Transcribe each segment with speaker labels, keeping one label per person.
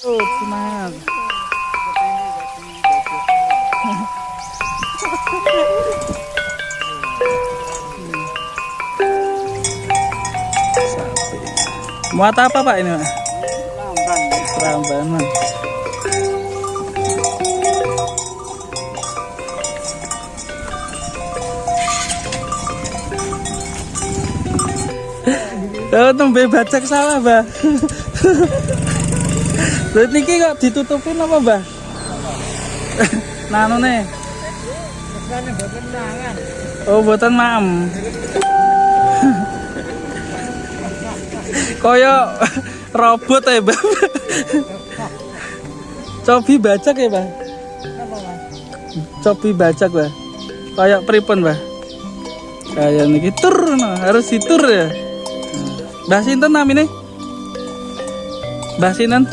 Speaker 1: Oh, semangat. Sapi. Muat apa Pak ini Pak? Rambanan. Oh, tembe bajak salah, Mbah. Lha niki kok ditutupin apa, Mbah? Nanune.
Speaker 2: Mboten mangan.
Speaker 1: Oh, mboten maem. Kaya robot ya, Mbah. Cobi bajak ya, Mbah?
Speaker 2: Apa, Mas?
Speaker 1: Cobi bajak, Mbah. Kayak pripun, Mbah? Kayak niki tur, no. Harus ditur ya. Mbah sinten namine? Mbah sinten?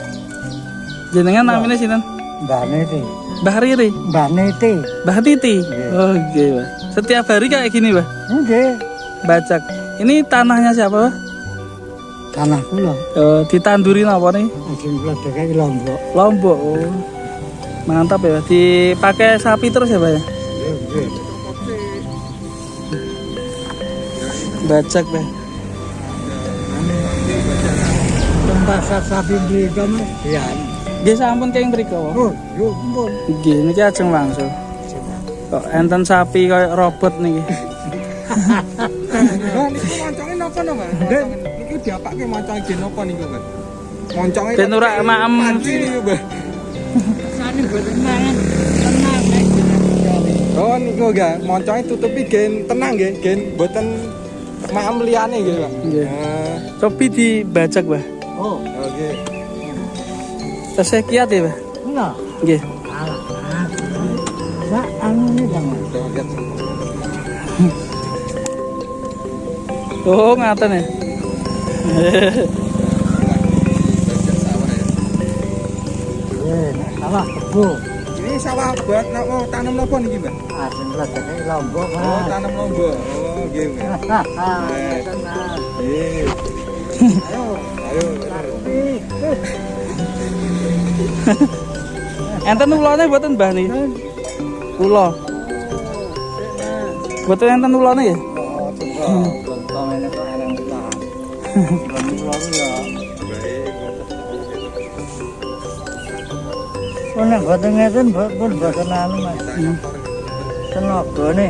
Speaker 1: Jenengan namine sinten?
Speaker 2: Mbah Niti.
Speaker 1: Mbah Riri.
Speaker 2: Mbah Niti.
Speaker 1: Mbah Titi.
Speaker 2: Nggih.
Speaker 1: Oh, nggih, Mbah. Setiap hari kayak gini, Mbah.
Speaker 2: Nggih.
Speaker 1: Bajak. Ini tanahnya siapa, Mbah?
Speaker 2: Tanah kula.
Speaker 1: Oh, ditandurin apa nih?
Speaker 2: Ajeng kula dekek lombok.
Speaker 1: Lombok. Oh. Mantap ya, Mbah. Dipakai sapi terus ya, Mbah ya?
Speaker 2: Nggih.
Speaker 1: Bajak, Mbah.
Speaker 2: Pasar sapi mriko Mas. Iya.
Speaker 1: Nggih sampun keng mriko.
Speaker 2: Oh, yo pun.
Speaker 1: Nggih, niki ajeng langsung. Kok enten sapi kayak robot niki.
Speaker 3: Mbah niku monconge napa no, Mbah? Niku diapake monconge gen napa niku, Mbah? Monconge
Speaker 1: Ben ora maem.
Speaker 3: Panci niku, Mbah.
Speaker 2: Sane mboten mangan. Tenang nek jenengan.
Speaker 3: Oh niku nggih, monconge tutupi gen tenang nggih, gen mboten maem liyane nggih, Pak.
Speaker 1: Nggih.
Speaker 3: Eh,
Speaker 1: Cobi dibajak, Mbah.
Speaker 2: Oh,
Speaker 3: oke.
Speaker 1: Tesih kiat ya, Mbah?
Speaker 2: enggak.
Speaker 1: Nggih.
Speaker 2: Alah. Sak anune ta, Mas.
Speaker 1: Oh, ngaten ya.
Speaker 2: Eh, sawah kebo.
Speaker 3: Ini sawah buat napa tanam napa niki, Mbah?
Speaker 2: Ajeng kula dekek lombok,
Speaker 3: Oh,
Speaker 2: Mas.
Speaker 3: tanam lombok. Oh, nggih, Mbah.
Speaker 2: Tenang.
Speaker 3: Nggih.
Speaker 2: Ayo,
Speaker 3: Ayo.
Speaker 2: sapi.
Speaker 1: Enten ulane mboten, Mbah niki? Ula. Mboten enten ulane ya?
Speaker 2: Oh, tunggu. Ini kok eleng ulah. Ulah ya. Oh, nek mboten ngeten pun mboten anu, Mas. Tenagane.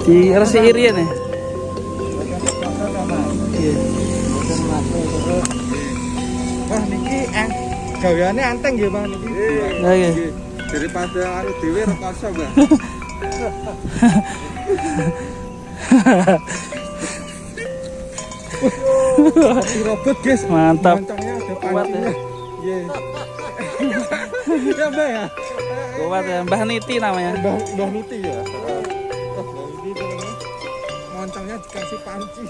Speaker 1: Diresiki riyen ya?
Speaker 2: Mboten rekoso ta, Mas.
Speaker 1: Nggih.
Speaker 2: Mboten masuk terus.
Speaker 3: Wah niki gaweane anteng nggih, Mbah niki.
Speaker 1: Lah nggih.
Speaker 3: Daripada anu dhewe rekoso, Mbah. Si robot, guys.
Speaker 1: Mantap.
Speaker 3: Moncongnya ada
Speaker 1: Kuat ya.
Speaker 3: pancinya. Nggih. Ya, Mbah ya.
Speaker 1: Kuat ya, Mbah Niti namanya.
Speaker 3: Mbah Mbah Niti ya. Oh, Mbah Niti teman-teman. Moncongnya dikasih panci.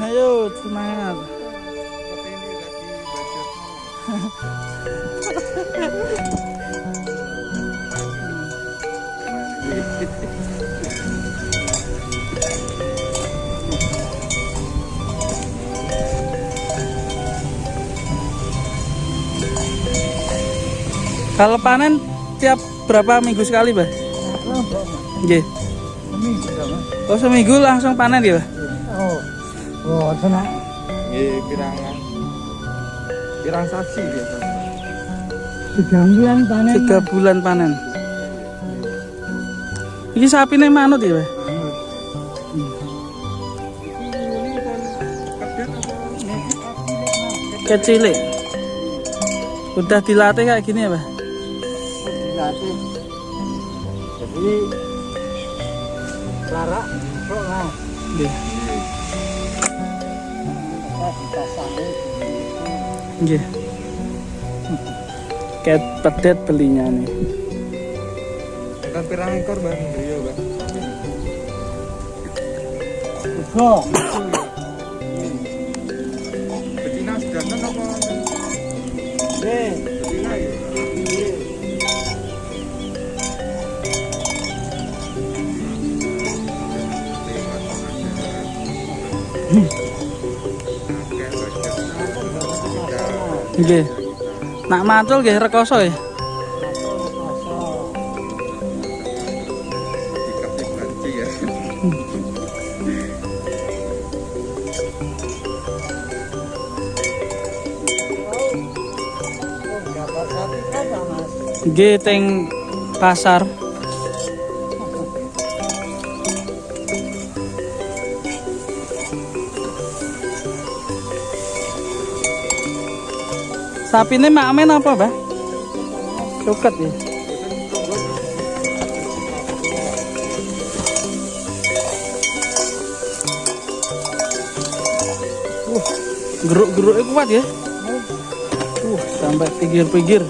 Speaker 1: Ayo, semangat.
Speaker 3: Seperti ini lagi bajak.
Speaker 1: Kalau panen tiap berapa minggu sekali, Mbah?
Speaker 2: Lombok, Mas.
Speaker 1: Nggih.
Speaker 2: Seminggu ta, Mas.
Speaker 1: Oh, seminggu langsung panen ya, Mbah?
Speaker 2: Oh. Oh, tenang.
Speaker 3: Nggih, pirangan. Pirang sasi biasa.
Speaker 2: 3 bulan panen.
Speaker 1: 3 bulan panen. Iki sapine manut ya, Mbah?
Speaker 3: Ini pun kedet apa?
Speaker 1: Kecilik. Udah dilatih kayak gini ya, Mbah?
Speaker 2: Dilatih. Jadi larak kok lah.
Speaker 1: Nggih.
Speaker 2: Dipasangnya.
Speaker 1: Nggih. Kayak pedet belinya nih.
Speaker 3: Enten pirang ekor, Mbah, griya, Mbah?
Speaker 2: Uga.
Speaker 3: Betina sedanten apa?
Speaker 2: Nggih.
Speaker 3: Betina ya. Lewat ada. Akeh bajak.
Speaker 1: Nggih. Nak macul nggih rekoso ya.
Speaker 3: Dikasih banci ya.
Speaker 2: Oh, gambar sapi kan Mas.
Speaker 1: Nggih teng pasar. Sapine makme napa, Mbah? Suket ya. Wah, geruk-geruknya kuat ya. Sampai pinggir-pinggir.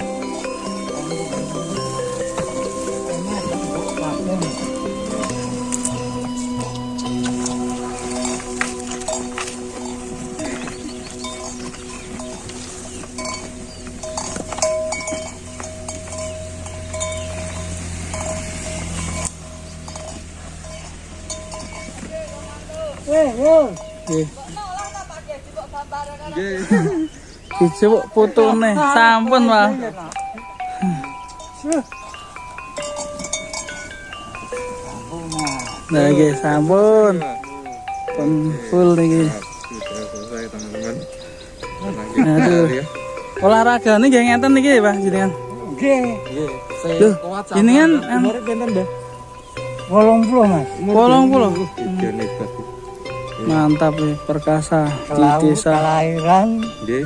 Speaker 2: Eh, yo.
Speaker 1: Nggih.
Speaker 3: Nggih.
Speaker 1: Dijupuk putune, sampun, Pak.
Speaker 2: Suh.
Speaker 1: Nah, nggih, sampun. Pun full niki.
Speaker 3: Sudah selesai teman-teman.
Speaker 1: Aduh.
Speaker 3: Ya.
Speaker 1: Olahraga niki nggih ngeten niki, Pak, jenengan.
Speaker 2: Nggih.
Speaker 3: Nggih.
Speaker 1: Loh, ini kan
Speaker 3: Umure pinten, Mbah?
Speaker 2: 80 Mas.
Speaker 1: 80.
Speaker 3: Iya, hebat.
Speaker 1: Mantap nih, perkasa di desa.
Speaker 2: Kelahiran
Speaker 3: Nggih.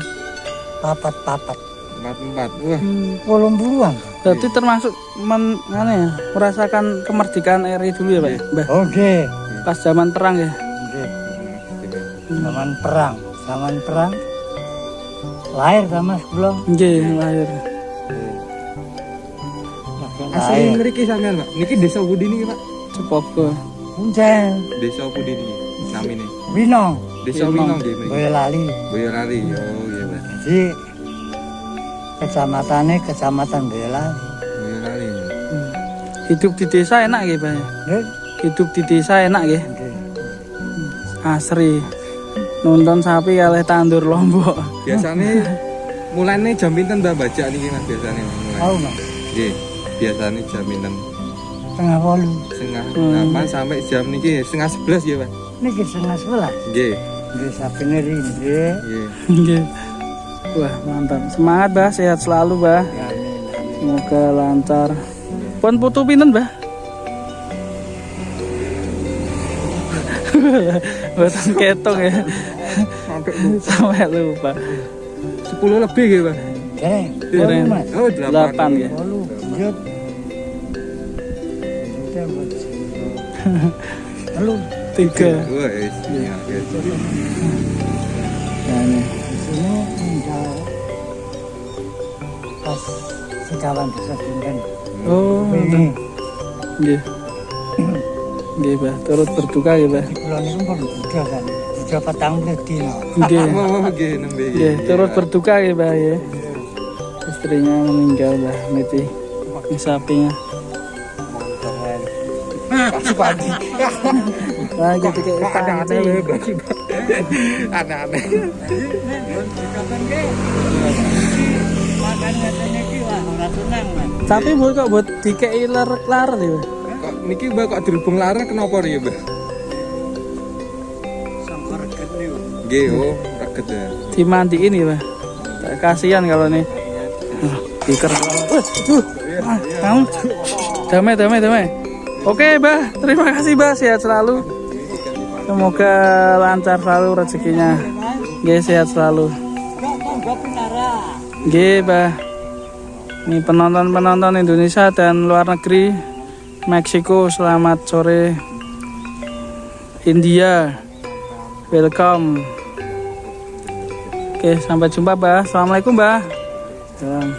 Speaker 2: 44.
Speaker 3: 44. Wah,
Speaker 2: 80-an.
Speaker 1: Berarti termasuk ngene ya, merasakan kemerdekaan RI dulu ya, Pak? ya? Mbah,
Speaker 2: Oh, nggih.
Speaker 1: pas zaman perang ya.
Speaker 2: Nggih. Zaman perang, zaman perang. Lahir sama Mas kula.
Speaker 1: Nggih, lahir.
Speaker 2: Lagi
Speaker 3: Asli
Speaker 2: lahir.
Speaker 3: mriki sampean, Pak. Niki desa pundi niki, Pak?
Speaker 1: Cepogo.
Speaker 2: Kuncen,
Speaker 3: Desa pundi niki namine?
Speaker 2: Winong,
Speaker 3: Desa
Speaker 1: Winong.
Speaker 3: Winong nggih mriki.
Speaker 2: Boyolali.
Speaker 3: Boyolali. Oh, iya, Pak.
Speaker 2: Jadi kecamatannya kecamatan Boyolali.
Speaker 3: Boyolali.
Speaker 1: Hidup di desa enak nggih, Pak ya?
Speaker 2: Nggih.
Speaker 1: Hidup di desa enak nggih.
Speaker 2: Nggih.
Speaker 1: Asri. Nonton sapi kalih tandur lombok.
Speaker 3: Biasane mulane jam pinten Mbah bajak niki Mas biasane mulai?
Speaker 2: Tahu Mas,
Speaker 3: Nggih, biasane jam pinten?
Speaker 2: 7.30.
Speaker 3: 7.30 sampai jam niki 10.30 nggih, Pak.
Speaker 2: Niki 10.30.
Speaker 3: Nggih.
Speaker 2: Nggih sapine ringgih.
Speaker 3: Nggih.
Speaker 1: Nggih. Wah, mantap. Semangat, Mbah. Sehat selalu, Mbah.
Speaker 2: Ya, amin, amin.
Speaker 1: Semoga lancar. Pun putu pinten, Mbah? Mboten ketung ya.
Speaker 3: Sampai
Speaker 1: Sampai lupa.
Speaker 3: 10 lebih nggih, Pak.
Speaker 2: Nggih,
Speaker 1: Dereng.
Speaker 2: 8 Mas.
Speaker 3: Oh, 8.
Speaker 1: 8 ya.
Speaker 2: 8 lanjut. Lanjutnya buat telu.
Speaker 1: 3.
Speaker 3: Wah, wis. Ya, ya.
Speaker 1: Ya, ini.
Speaker 2: Di sini tinggal pas sekawan desa dinten.
Speaker 1: Oh,
Speaker 2: Wingi
Speaker 1: nggih. Nggih, Mbah. Turut berduka ya, Mbah.
Speaker 2: di kula niku pun buda kan. Buda 40 dina.
Speaker 1: Nggih.
Speaker 3: Oh, nggih nembe.
Speaker 1: Nggih, turut berduka ya, Mbah ya. Istrinya meninggal, Mbah. Niki. Ini sapinya.
Speaker 3: Kasih padi.
Speaker 1: Nah, gitu kayak
Speaker 3: Aneh-aneh
Speaker 1: panci.
Speaker 3: Aneh-aneh.
Speaker 2: Makan ngeten iki wah ora seneng Mas.
Speaker 1: Tapi buat kok buat dikei lar-lar ya, Mbah.
Speaker 3: Kok niki Mbah kok dirubung larang kenapa ya, Mbah?
Speaker 2: Sangka reget niku.
Speaker 3: Nggih, oh, reget ya.
Speaker 1: Dimandiin ya, Mbah. Kasihan kalau nih. Diker. Kamu damai, damai, damai. Oke, Mbah. Terima kasih, Mbah. Sehat selalu. Semoga lancar selalu rezekinya. Nggih, sehat selalu.
Speaker 2: Kok monggo pinara.
Speaker 1: Nggih, Mbah. Ini penonton-penonton Indonesia dan luar negeri. Meksiko, selamat sore. India, welcome. Oke, sampai jumpa, Mbah. Assalamualaikum, Mbah. Salam.